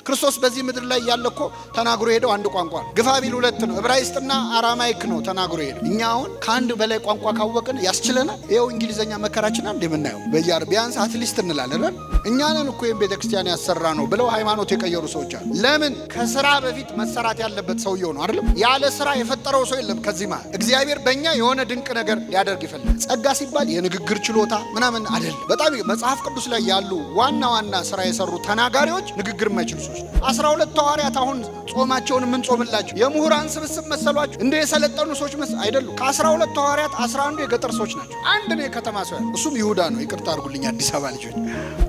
ክርስቶስ በዚህ ምድር ላይ ያለ እኮ ተናግሮ ሄደው አንድ ቋንቋ ነው፣ ግፋ ቢል ሁለት ነው፣ ዕብራይስጥና አራማይክ ነው ተናግሮ ሄደው። እኛ አሁን ከአንድ በላይ ቋንቋ ካወቅን ያስችለናል። ይኸው እንግሊዘኛ መከራችን አንድ የምናየው በያር ቢያንስ at least እንላለን። እኛንን እኮ ይህን ቤተክርስቲያን ያሰራ ነው ብለው ሃይማኖት የቀየሩ ሰዎች አሉ። ለምን? ከስራ በፊት መሰራት ያለበት ሰውየው ነው አይደለም? ያለ ስራ የፈጠረው ሰው የለም። ከዚህ መሃል እግዚአብሔር በእኛ የሆነ ድንቅ ነገር ሊያደርግ ይፈልጋል። ጸጋ ሲባል የንግግር ችሎታ ምናምን አይደለም። በጣም መጽሐፍ ቅዱስ ላይ ያሉ ዋና ዋና ስራ የሰሩ ተናጋሪዎች ንግግር የማይችሉ ሰዎች 12 ሐዋርያት አሁን ጾማቸውን የምንጾምላቸው የምሁራን ስብስብ መሰሏቸው? እንደ የሰለጠኑ ሰዎች አይደሉም። ከ12 ሐዋርያት 11ዱ የገጠር ሰዎች ናቸው። አንድ ነው የከተማ ሰው፣ እሱም ይሁዳ ነው። ይቅርታ አድርጉልኝ አዲስ አበባ ልጆች።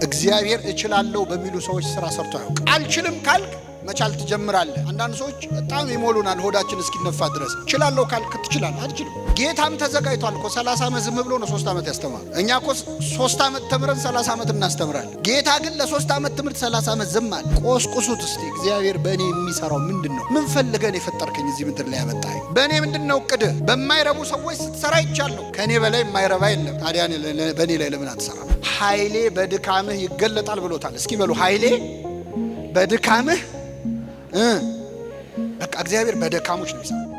እግዚአብሔር እችላለሁ በሚሉ ሰዎች ስራ ሰርቶ አያውቅም። አልችልም ካልክ መቻል ትጀምራለህ። አንዳንድ ሰዎች በጣም ይሞሉናል ሆዳችን እስኪነፋ ድረስ። እችላለሁ ካልክ ትችላለህ፣ አትችልም። ጌታም ተዘጋጅቷል እኮ 30 ዓመት ዝም ብሎ ነው 3 ዓመት ያስተማር። እኛ እኮ 3 ዓመት ተምረን 30 ዓመት እናስተምራለን። ጌታ ግን ለ3 ዓመት ትምህርት 30 ዓመት ዝም አለ። ቆስቁሱት እስቲ እግዚአብሔር በእኔ የሚሰራው ምንድን ነው? ምን ፈልገን የፈጠርከኝ እዚህ ምድር ላይ ያመጣኸኝ? በእኔ ምንድን ነው እቅድህ? በማይረቡ ሰዎች ስትሰራ ይቻለሁ። ከእኔ በላይ የማይረባ የለም። ታዲያ በእኔ ላይ ለምን አትሰራም? ኃይሌ በድካምህ ይገለጣል ብሎታል። እስኪ በሉ ኃይሌ በድካምህ በቃ እግዚአብሔር በደካሞች ነው የሚሰራው።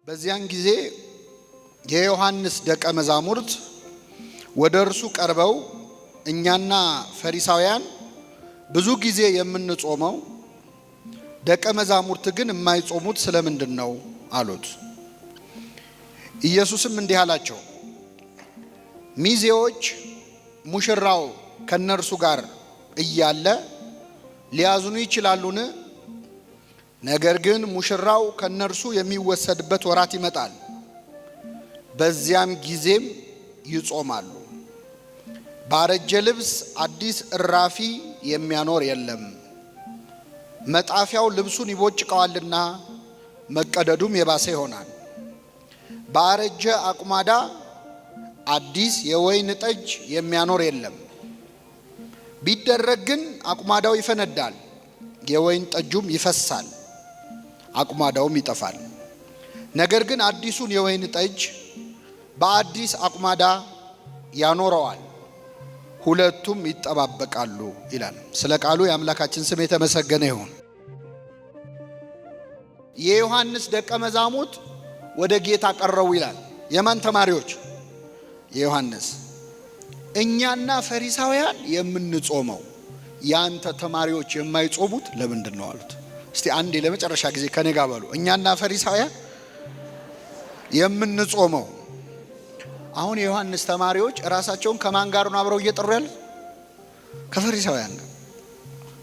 በዚያን ጊዜ የዮሐንስ ደቀ መዛሙርት ወደ እርሱ ቀርበው እኛና ፈሪሳውያን ብዙ ጊዜ የምንጾመው ደቀ መዛሙርት ግን የማይጾሙት ስለምንድን ነው አሉት። ኢየሱስም እንዲህ አላቸው፣ ሚዜዎች ሙሽራው ከነርሱ ጋር እያለ ሊያዝኑ ይችላሉን? ነገር ግን ሙሽራው ከነርሱ የሚወሰድበት ወራት ይመጣል፣ በዚያም ጊዜም ይጾማሉ። ባረጀ ልብስ አዲስ እራፊ የሚያኖር የለም፣ መጣፊያው ልብሱን ይቦጭቀዋልና መቀደዱም የባሰ ይሆናል። ባረጀ አቁማዳ አዲስ የወይን ጠጅ የሚያኖር የለም፣ ቢደረግ ግን አቁማዳው ይፈነዳል፣ የወይን ጠጁም ይፈሳል፣ አቁማዳውም ይጠፋል። ነገር ግን አዲሱን የወይን ጠጅ በአዲስ አቁማዳ ያኖረዋል፣ ሁለቱም ይጠባበቃሉ ይላል። ስለ ቃሉ የአምላካችን ስም የተመሰገነ ይሁን። የዮሐንስ ደቀ መዛሙርት ወደ ጌታ ቀረቡ ይላል። የማን ተማሪዎች? የዮሐንስ። እኛና ፈሪሳውያን የምንጾመው ያንተ ተማሪዎች የማይጾሙት ለምንድን ነው አሉት። እስቲ አንዴ ለመጨረሻ ጊዜ ከኔ ጋር በሉ። እኛና ፈሪሳውያን የምንጾመው። አሁን የዮሐንስ ተማሪዎች ራሳቸውን ከማን ጋር ነው አብረው እየጠሩ ያሉት? ከፈሪሳውያን ጋር፣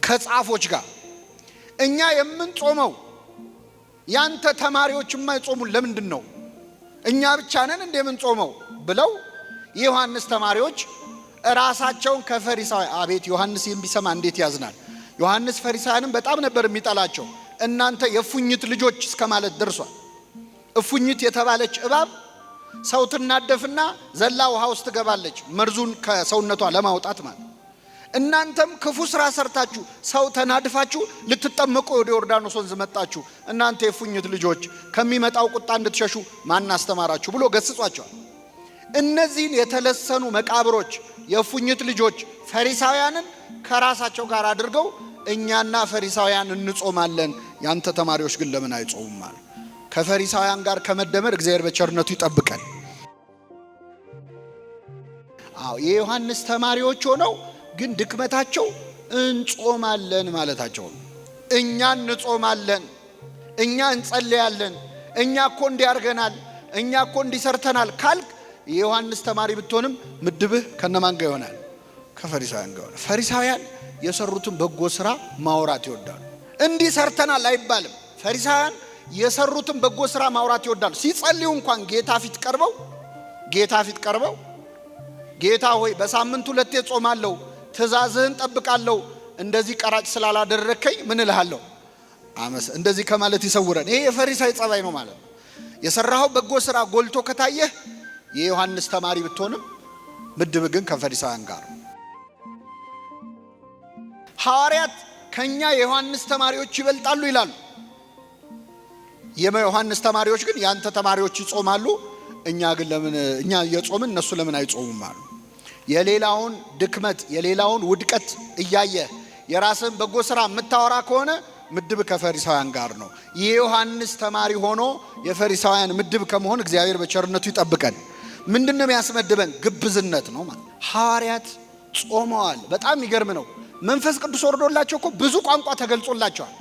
ከጻፎች ጋር። እኛ የምንጾመው ያንተ ተማሪዎች የማይጾሙት ለምንድን ነው? እኛ ብቻ ነን እንደ የምንጾመው ብለው የዮሐንስ ተማሪዎች ራሳቸውን ከፈሪሳውያን፣ አቤት ዮሐንስ ይህን ቢሰማ እንዴት ያዝናል። ዮሐንስ ፈሪሳውያንም በጣም ነበር የሚጠላቸው። እናንተ የእፉኝት ልጆች እስከ ማለት ደርሷል። እፉኝት የተባለች እባብ ሰው ትናደፍና ዘላ ውሃ ውስጥ ትገባለች፣ መርዙን ከሰውነቷ ለማውጣት ማለት። እናንተም ክፉ ስራ ሰርታችሁ ሰው ተናድፋችሁ ልትጠመቁ ወደ ዮርዳኖስ ወንዝ መጣችሁ። እናንተ የእፉኝት ልጆች ከሚመጣው ቁጣ እንድትሸሹ ማን አስተማራችሁ ብሎ ገስጿቸዋል። እነዚህን የተለሰኑ መቃብሮች የእፉኝት ልጆች ፈሪሳውያንን ከራሳቸው ጋር አድርገው እኛና ፈሪሳውያን እንጾማለን፣ ያንተ ተማሪዎች ግን ለምን አይጾሙም አሉ። ከፈሪሳውያን ጋር ከመደመር እግዚአብሔር በቸርነቱ ይጠብቀን። አዎ የዮሐንስ ተማሪዎች ሆነው ግን ድክመታቸው እንጾማለን ማለታቸው ነው። እኛ እንጾማለን፣ እኛ እንጸልያለን፣ እኛ እኮ እንዲያርገናል፣ እኛ እኮ እንዲሰርተናል ካልክ የዮሐንስ ተማሪ ብትሆንም ምድብህ ከነማን ጋር ይሆናል? ከፈሪሳውያን ጋር ይሆናል። ፈሪሳውያን የሰሩትን በጎ ስራ ማውራት ይወዳሉ። እንዲህ ሰርተናል አይባልም። ፈሪሳውያን የሰሩትን በጎ ስራ ማውራት ይወዳሉ። ሲጸልዩ እንኳን ጌታ ፊት ቀርበው ጌታ ፊት ቀርበው ጌታ ሆይ በሳምንት ሁለቴ ጾማለሁ፣ ትእዛዝህን ጠብቃለሁ፣ እንደዚህ ቀራጭ ስላላደረከኝ ምን እልሃለሁ? እንደዚህ ከማለት ይሰውረን። ይሄ የፈሪሳይ ጸባይ ነው ማለት ነው። የሰራኸው በጎ ስራ ጎልቶ ከታየህ የዮሐንስ ተማሪ ብትሆንም ምድብ ግን ከፈሪሳውያን ጋር። ሐዋርያት ከኛ የዮሐንስ ተማሪዎች ይበልጣሉ ይላሉ። የዮሐንስ ተማሪዎች ግን ያንተ ተማሪዎች ይጾማሉ፣ እኛ ግን ለምን እኛ የጾምን እነሱ ለምን አይጾሙም አሉ። የሌላውን ድክመት የሌላውን ውድቀት እያየ የራስን በጎ ስራ የምታወራ ከሆነ ምድብ ከፈሪሳውያን ጋር ነው። የዮሐንስ ተማሪ ሆኖ የፈሪሳውያን ምድብ ከመሆን እግዚአብሔር በቸርነቱ ይጠብቀን። ምንድን ነው የሚያስመድበን? ግብዝነት ነው ማለት። ሐዋርያት ጾመዋል። በጣም የሚገርም ነው። መንፈስ ቅዱስ ወርዶላቸው እኮ ብዙ ቋንቋ ተገልጾላቸዋል።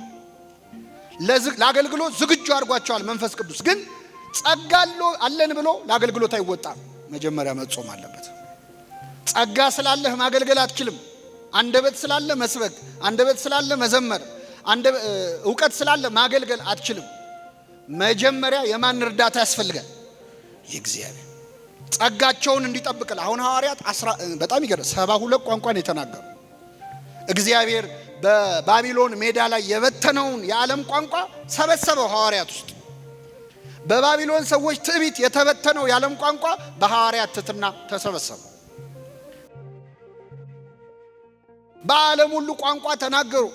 ለአገልግሎት ዝግጁ አድርጓቸዋል። መንፈስ ቅዱስ ግን ጸጋ አለን ብሎ ለአገልግሎት አይወጣም። መጀመሪያ መጾም አለበት። ጸጋ ስላለህ ማገልገል አትችልም። አንደበት ስላለ መስበክ፣ አንደበት ስላለ መዘመር፣ እውቀት ስላለ ማገልገል አትችልም። መጀመሪያ የማን እርዳታ ያስፈልጋል? የእግዚአብሔር ጸጋቸውን እንዲጠብቅል። አሁን ሐዋርያት በጣም ይገርም 72 ቋንቋን የተናገሩ እግዚአብሔር በባቢሎን ሜዳ ላይ የበተነውን የዓለም ቋንቋ ሰበሰበው ሐዋርያት ውስጥ። በባቢሎን ሰዎች ትዕቢት የተበተነው የዓለም ቋንቋ በሐዋርያት ትሕትና ተሰበሰበ። በዓለም ሁሉ ቋንቋ ተናገሩ።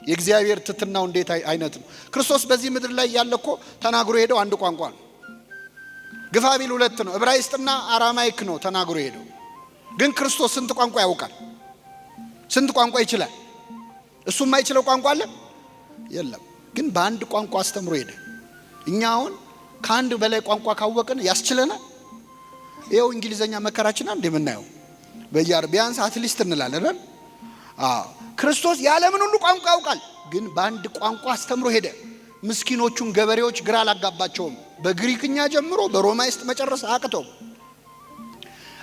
የእግዚአብሔር ትሕትናው እንዴት አይነት ነው! ክርስቶስ በዚህ ምድር ላይ ያለ እኮ ተናግሮ ሄደው አንድ ቋንቋ ነው። ግፋ ቢል ሁለት ነው። ዕብራይስጥና አራማይክ ነው ተናግሮ ሄደው። ግን ክርስቶስ ስንት ቋንቋ ያውቃል? ስንት ቋንቋ ይችላል? እሱ የማይችለው ቋንቋ አለ? የለም። ግን በአንድ ቋንቋ አስተምሮ ሄደ። እኛ አሁን ከአንድ በላይ ቋንቋ ካወቅን ያስችለናል? ይኸው እንግሊዘኛ መከራችን አንድ የምናየው በያር ቢያንስ at least እንላለን። አዎ ክርስቶስ የዓለምን ሁሉ ቋንቋ ያውቃል። ግን በአንድ ቋንቋ አስተምሮ ሄደ። ምስኪኖቹን ገበሬዎች ግራ አላጋባቸውም። በግሪክኛ ጀምሮ በሮማይስጥ መጨረስ አቅተው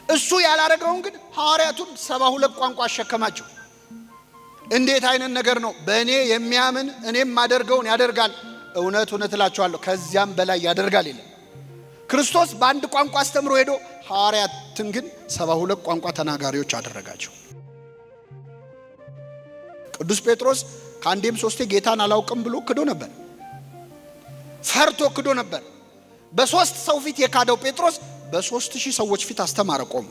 እሱ ያላረገውን ግን ሐዋርያቱን 72 ቋንቋ አሸከማቸው። እንዴት አይነት ነገር ነው! በእኔ የሚያምን እኔም ማደርገውን ያደርጋል፣ እውነት እውነት እላችኋለሁ ከዚያም በላይ ያደርጋል ይላል። ክርስቶስ በአንድ ቋንቋ አስተምሮ ሄዶ ሐዋርያትን ግን 72 ቋንቋ ተናጋሪዎች አደረጋቸው። ቅዱስ ጴጥሮስ ከአንዴም ሶስቴ ጌታን አላውቅም ብሎ ክዶ ነበር። ፈርቶ ክዶ ነበር። በሶስት ሰው ፊት የካደው ጴጥሮስ በ3000 ሰዎች ፊት አስተማረ። ቆሞ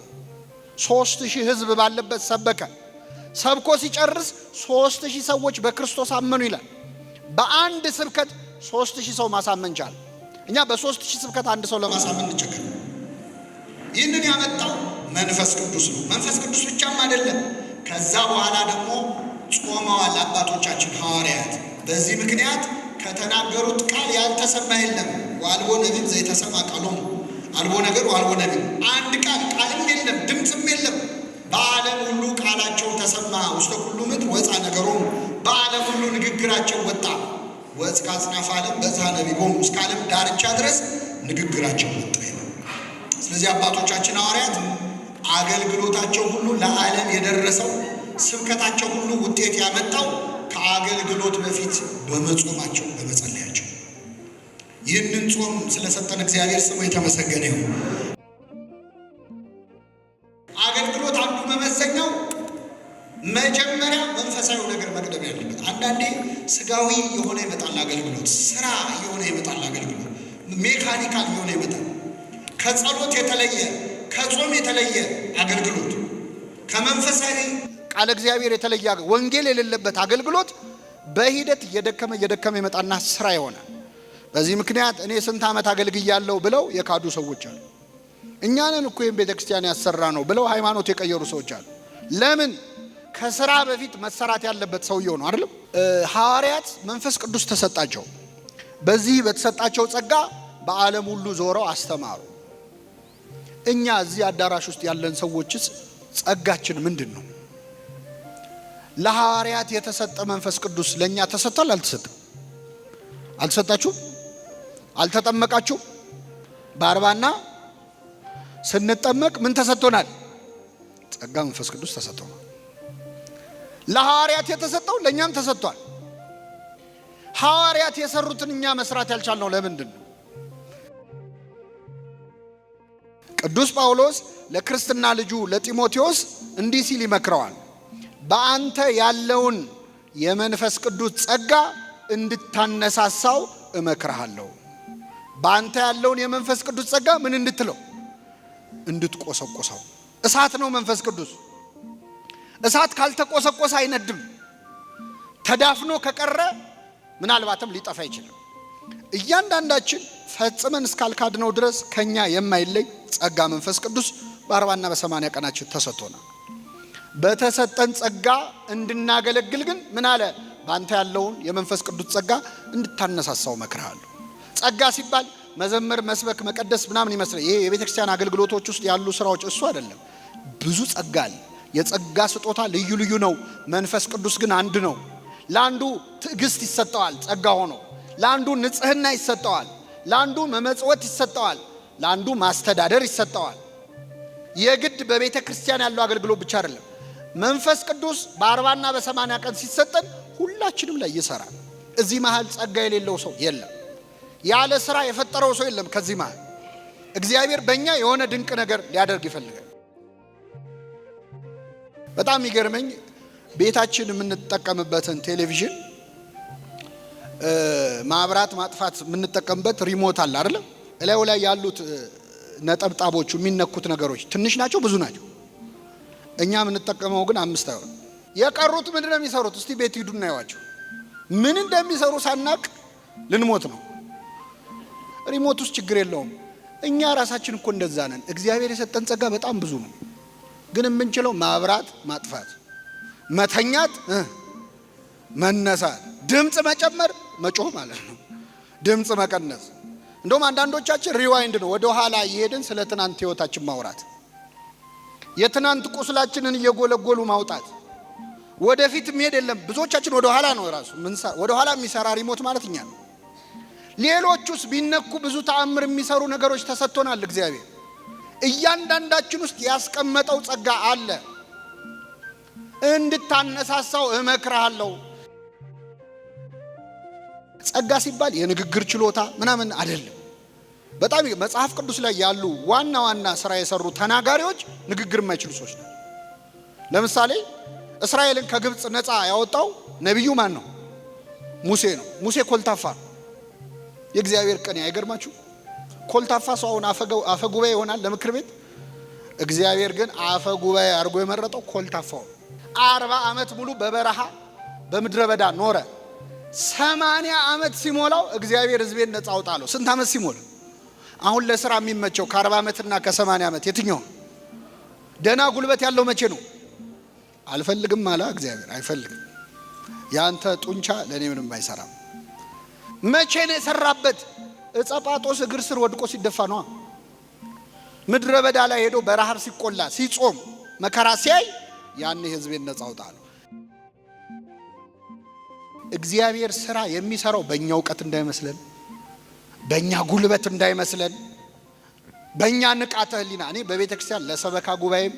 3000 ሕዝብ ባለበት ሰበከ። ሰብኮ ሲጨርስ 3000 ሰዎች በክርስቶስ አመኑ ይላል። በአንድ ስብከት 3000 ሰው ማሳመን ቻለ። እኛ በ3000 ስብከት አንድ ሰው ለማሳመን እንቸገር። ይህንን ያመጣው መንፈስ ቅዱስ ነው። መንፈስ ቅዱስ ብቻም አይደለም። ከዛ በኋላ ደግሞ ጾመዋል አባቶቻችን ሐዋርያት። በዚህ ምክንያት ከተናገሩት ቃል ያልተሰማ የለም። ወአልቦ ነቢብ ዘይተሰማ ቃሎሙ፣ አልቦ ነገር ወአልቦ ነቢብ፣ አንድ ቃል ቃልም የለም ድምፅም የለም። በዓለም ሁሉ ቃላቸው ተሰማ። ውስተ ኩሉ ምድር ወፃ ነገሮሙ፣ በዓለም ሁሉ ንግግራቸው ወጣ። ወእስከ አጽናፈ ዓለም በጽሐ ነቢቦሙ፣ እስከ ዓለም ዳርቻ ድረስ ንግግራቸው ወጣ ይላል። ስለዚህ አባቶቻችን ሐዋርያት አገልግሎታቸው ሁሉ ለዓለም የደረሰው ስብከታቸው ሁሉ ውጤት ያመጣው ከአገልግሎት በፊት በመጾማቸው በመጸለያቸው። ይህንን ጾም ስለሰጠን እግዚአብሔር ስሙ የተመሰገነ ይሁን። አገልግሎት አንዱ መመዘኛው መጀመሪያ መንፈሳዊ ነገር መቅደም ያለበት። አንዳንዴ ስጋዊ የሆነ ይመጣል አገልግሎት፣ ስራ የሆነ ይመጣል አገልግሎት፣ mechanical የሆነ ይመጣል። ከጸሎት የተለየ ከጾም የተለየ አገልግሎት፣ ከመንፈሳዊ ቃለ እግዚአብሔር የተለየ ወንጌል የሌለበት አገልግሎት በሂደት እየደከመ እየደከመ ይመጣና ስራ ይሆናል። በዚህ ምክንያት እኔ ስንት ዓመት አገልግያለሁ ብለው የካዱ ሰዎች አሉ። እኛንን እኮ ይህን ቤተክርስቲያን ያሰራ ነው ብለው ሃይማኖት የቀየሩ ሰዎች አሉ። ለምን? ከስራ በፊት መሰራት ያለበት ሰውየው ነው አይደለም? ሐዋርያት መንፈስ ቅዱስ ተሰጣቸው። በዚህ በተሰጣቸው ጸጋ በዓለም ሁሉ ዞረው አስተማሩ። እኛ እዚህ አዳራሽ ውስጥ ያለን ሰዎችስ ጸጋችን ምንድን ነው? ለሐዋርያት የተሰጠ መንፈስ ቅዱስ ለእኛ ተሰጥቷል? አልተሰጠም? አልተሰጣችሁም? አልተጠመቃችሁም? በአርባና ስንጠመቅ ምን ተሰጥቶናል? ጸጋ መንፈስ ቅዱስ ተሰጥቶናል። ለሐዋርያት የተሰጠው ለእኛም ተሰጥቷል። ሐዋርያት የሰሩትን እኛ መስራት ያልቻልነው ለምንድን ነው? ቅዱስ ጳውሎስ ለክርስትና ልጁ ለጢሞቴዎስ እንዲህ ሲል ይመክረዋል። በአንተ ያለውን የመንፈስ ቅዱስ ጸጋ እንድታነሳሳው እመክርሃለሁ። በአንተ ያለውን የመንፈስ ቅዱስ ጸጋ ምን እንድትለው? እንድትቆሰቆሰው። እሳት ነው መንፈስ ቅዱስ። እሳት ካልተቆሰቆሰ አይነድም። ተዳፍኖ ከቀረ ምናልባትም ሊጠፋ ይችላል። እያንዳንዳችን ፈጽመን እስካልካድነው ድረስ ከኛ የማይለይ ጸጋ መንፈስ ቅዱስ በ40ና በ80 ቀናችን ተሰጥቶናል። በተሰጠን ጸጋ እንድናገለግል ግን ምን አለ? በአንተ ያለውን የመንፈስ ቅዱስ ጸጋ እንድታነሳሳው እመክርሃለሁ። ጸጋ ሲባል መዘመር፣ መስበክ፣ መቀደስ ምናምን ይመስላል። ይሄ የቤተ ክርስቲያን አገልግሎቶች ውስጥ ያሉ ስራዎች እሱ አይደለም። ብዙ ጸጋ አለ። የጸጋ ስጦታ ልዩ ልዩ ነው። መንፈስ ቅዱስ ግን አንድ ነው። ለአንዱ ትዕግስት ይሰጠዋል ጸጋ ሆኖ፣ ለአንዱ ንጽህና ይሰጠዋል፣ ለአንዱ መመጽወት ይሰጠዋል፣ ለአንዱ ማስተዳደር ይሰጠዋል። የግድ በቤተ ክርስቲያን ያለው አገልግሎት ብቻ አይደለም። መንፈስ ቅዱስ በ40ና በ80 ቀን ሲሰጠን ሁላችንም ላይ ይሰራል። እዚህ መሃል ጸጋ የሌለው ሰው የለም። ያለ ስራ የፈጠረው ሰው የለም። ከዚህ መሃል እግዚአብሔር በእኛ የሆነ ድንቅ ነገር ሊያደርግ ይፈልጋል። በጣም የሚገርመኝ ቤታችን የምንጠቀምበትን ቴሌቪዥን ማብራት ማጥፋት የምንጠቀምበት remote አለ አይደለም? እላዩ ላይ ያሉት ነጠብጣቦቹ የሚነኩት ነገሮች ትንሽ ናቸው፣ ብዙ ናቸው። እኛ የምንጠቀመው ግን 5 አይሆን። የቀሩት ምንድን ነው የሚሰሩት? እስቲ ቤት ሂዱ እናየዋቸው። ምን እንደሚሰሩ ሳናቅ ልንሞት ነው። Remote ውስጥ ችግር የለውም። እኛ ራሳችን እኮ እንደዛ ነን። እግዚአብሔር የሰጠን ጸጋ በጣም ብዙ ነው። ግን የምንችለው ማብራት ማጥፋት፣ መተኛት፣ መነሳት፣ ድምፅ መጨመር፣ መጮህ ማለት ነው። ድምፅ መቀነስ። እንደውም አንዳንዶቻችን rewind ነው፣ ወደ ኋላ እየሄድን ስለ ትናንት ህይወታችን ማውራት፣ የትናንት ቁስላችንን እየጎለጎሉ ማውጣት። ወደፊት መሄድ የለም። ብዙዎቻችን ወደ ኋላ ነው ራሱ ወደ ኋላ የሚሰራ remote ማለት እኛ ነው። ሌሎቹስ ቢነኩ ብዙ ተአምር የሚሰሩ ነገሮች ተሰጥቶናል። እግዚአብሔር እያንዳንዳችን ውስጥ ያስቀመጠው ጸጋ አለ። እንድታነሳሳው እመክርሃለሁ። ጸጋ ሲባል የንግግር ችሎታ ምናምን አይደለም። በጣም መጽሐፍ ቅዱስ ላይ ያሉ ዋና ዋና ስራ የሰሩ ተናጋሪዎች ንግግር የማይችሉ ሰዎች ናቸው። ለምሳሌ እስራኤልን ከግብፅ ነፃ ያወጣው ነቢዩ ማን ነው? ሙሴ ነው። ሙሴ ኮልታፋ ነው። የእግዚአብሔር ቅኔ አይገርማችሁ? ኮልታፋ ሰው አሁን አፈ ጉባኤ ይሆናል ለምክር ቤት። እግዚአብሔር ግን አፈ ጉባኤ አድርጎ የመረጠው ኮልታፋው። 40 ዓመት ሙሉ በበረሃ በምድረ በዳ ኖረ። 80 ዓመት ሲሞላው እግዚአብሔር ሕዝቤን ነፃ አውጣ አለው። ስንት ዓመት ሲሞላ? አሁን ለስራ የሚመቸው ከ40 ዓመትና ከ80 ዓመት የትኛው? ደህና ጉልበት ያለው መቼ ነው? አልፈልግም አለ እግዚአብሔር። አይፈልግም። ያንተ ጡንቻ ለእኔ ምንም አይሰራም። መቼ ነው የሰራበት? ዕፀ ጳጦስ እግር ስር ወድቆ ሲደፋ ነዋ። ምድረ በዳ ላይ ሄዶ በረሃብ ሲቆላ ሲጾም መከራ ሲያይ ያኔ ሕዝቤን ነፃ አውጣ አለው። እግዚአብሔር ስራ የሚሰራው በእኛ እውቀት እንዳይመስለን፣ በእኛ ጉልበት እንዳይመስለን፣ በእኛ ንቃተ ሕሊና። እኔ በቤተ ክርስቲያን ለሰበካ ጉባኤም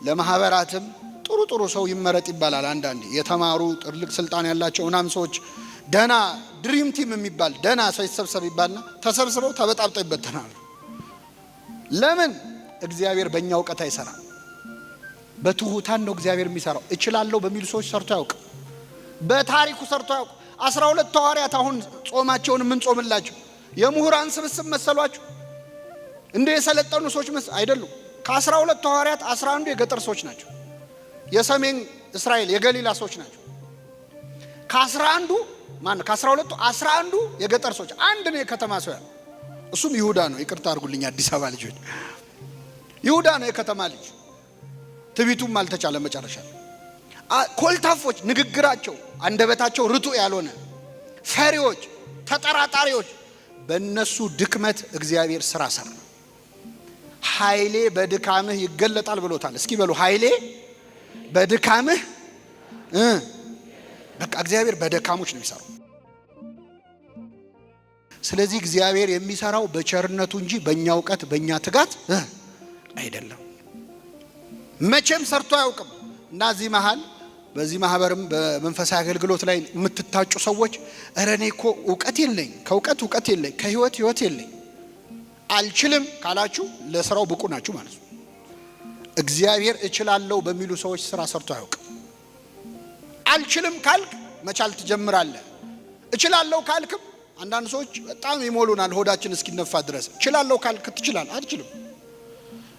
ለማህበራትም ጥሩ ጥሩ ሰው ይመረጥ ይባላል። አንዳንዴ የተማሩ ትልቅ ስልጣን ያላቸው ምናምን ሰዎች ደህና dream team የሚባል ደህና ሰው ይሰብሰብ ይባልና ተሰብስበው ተበጣብጠው ይበተናሉ። ለምን? እግዚአብሔር በእኛ እውቀት አይሰራም። በትሁታን ነው እግዚአብሔር የሚሰራው። እችላለሁ በሚሉ ሰዎች ሰርቶ አያውቅም። በታሪኩ ሰርቶ አያውቅም። 12 ሐዋርያት አሁን ጾማቸውን የምንጾምላቸው የምሁራን ስብስብ መሰሏችሁ? እንደ የሰለጠኑ ሰዎች አይደሉም። ከ12 ሐዋርያት 11ዱ የገጠር ሰዎች ናቸው። የሰሜን እስራኤል የገሊላ ሰዎች ናቸው። ከ11ዱ ማን ከ12ቱ 11ዱ የገጠር ሰዎች፣ አንድ ነው የከተማ ሰው ያለው፣ እሱም ይሁዳ ነው። ይቅርታ አድርጉልኝ አዲስ አበባ ልጆች፣ ይሁዳ ነው የከተማ ልጅ። ትቢቱም አልተቻለ መጨረሻ። ኮልታፎች፣ ንግግራቸው አንደበታቸው ርቱዕ ያልሆነ ፈሪዎች፣ ተጠራጣሪዎች፣ በእነሱ ድክመት እግዚአብሔር ስራ ሰራ። ኃይሌ በድካምህ ይገለጣል ብሎታል። እስኪ በሉ ኃይሌ በድካምህ። በቃ እግዚአብሔር በደካሞች ነው የሚሰራው። ስለዚህ እግዚአብሔር የሚሰራው በቸርነቱ እንጂ በእኛ እውቀት በእኛ ትጋት አይደለም። መቼም ሰርቶ አያውቅም። እና እዚህ መሃል በዚህ ማህበርም በመንፈሳዊ አገልግሎት ላይ የምትታጩ ሰዎች እረ እኔ እኮ እውቀት የለኝ፣ ከእውቀት እውቀት የለኝ፣ ከህይወት ህይወት የለኝ፣ አልችልም ካላችሁ ለስራው ብቁ ናችሁ ማለት ነው። እግዚአብሔር እችላለሁ በሚሉ ሰዎች ስራ ሰርቶ አያውቅም። አልችልም ካልክ መቻል ትጀምራለህ። እችላለሁ ካልክም አንዳንድ ሰዎች በጣም ይሞሉናል ሆዳችን እስኪነፋ ድረስ። እችላለሁ ካልክ ትችላለህ። አትችልም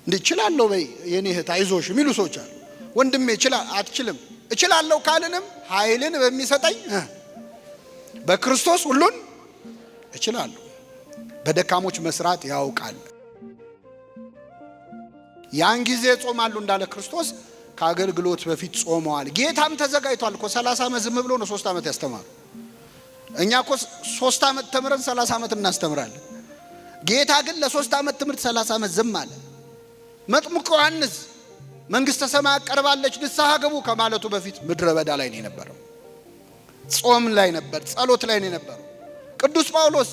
እንዴ? እችላለሁ በይ የኔ እህት አይዞሽ የሚሉ ሰዎች አሉ። ወንድሜ እችላለሁ፣ አትችልም። እችላለሁ ካልንም ኃይልን በሚሰጠኝ በክርስቶስ ሁሉን እችላለሁ። በደካሞች መስራት ያውቃል። ያን ጊዜ ጾማሉ እንዳለ ክርስቶስ ከአገልግሎት በፊት ጾመዋል። ጌታም ተዘጋጅቷል እኮ 30 ዓመት ዝም ብሎ ነው 3 ዓመት ያስተማሩ። እኛ እኮ 3 ዓመት ተምረን 30 ዓመት እናስተምራለን። ጌታ ግን ለ3 ዓመት ትምህርት 30 ዓመት ዝም አለ። መጥምቁ ዮሐንስ መንግሥተ ሰማያት ቀርባለች ንስሐ ግቡ ከማለቱ በፊት ምድረ በዳ ላይ ነው የነበረው። ጾም ላይ ነበር፣ ጸሎት ላይ ነው የነበረው። ቅዱስ ጳውሎስ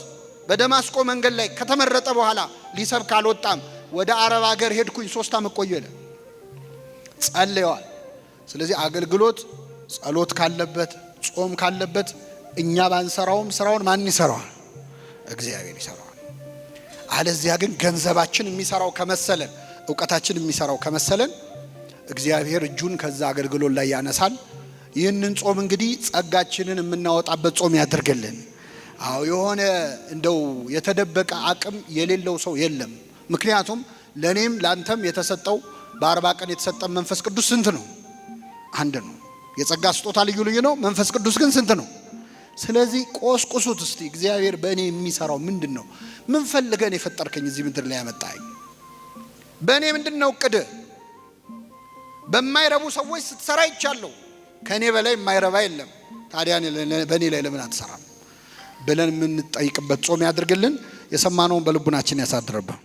በደማስቆ መንገድ ላይ ከተመረጠ በኋላ ሊሰብክ አልወጣም። ወደ አረብ ሀገር ሄድኩኝ 3 ዓመት ቆየ ይላል። ጸልየዋል። ስለዚህ አገልግሎት ጸሎት ካለበት ጾም ካለበት እኛ ባንሰራውም ስራውን ማን ይሰራዋል? እግዚአብሔር ይሰራዋል። አለዚያ ግን ገንዘባችን የሚሰራው ከመሰለን፣ እውቀታችን የሚሰራው ከመሰለን እግዚአብሔር እጁን ከዛ አገልግሎት ላይ ያነሳል። ይህንን ጾም እንግዲህ ጸጋችንን የምናወጣበት ጾም ያድርግልን። አዎ የሆነ እንደው የተደበቀ አቅም የሌለው ሰው የለም። ምክንያቱም ለእኔም ለአንተም የተሰጠው በ40 ቀን የተሰጠ መንፈስ ቅዱስ ስንት ነው? አንድ ነው። የጸጋ ስጦታ ልዩ ልዩ ነው። መንፈስ ቅዱስ ግን ስንት ነው? ስለዚህ ቆስቁሱት እስቲ። እግዚአብሔር በእኔ የሚሰራው ምንድን ነው? ምን ፈልገን የፈጠርከኝ እዚህ ምድር ላይ ያመጣኝ? በእኔ ምንድን ነው እቅድ? በማይረቡ ሰዎች ስትሰራ ይቻለሁ። ከእኔ በላይ የማይረባ የለም። ታዲያ በእኔ ላይ ለምን አትሰራም ብለን የምንጠይቅበት ጾም ያድርግልን። የሰማነውን በልቡናችን ያሳድርብን።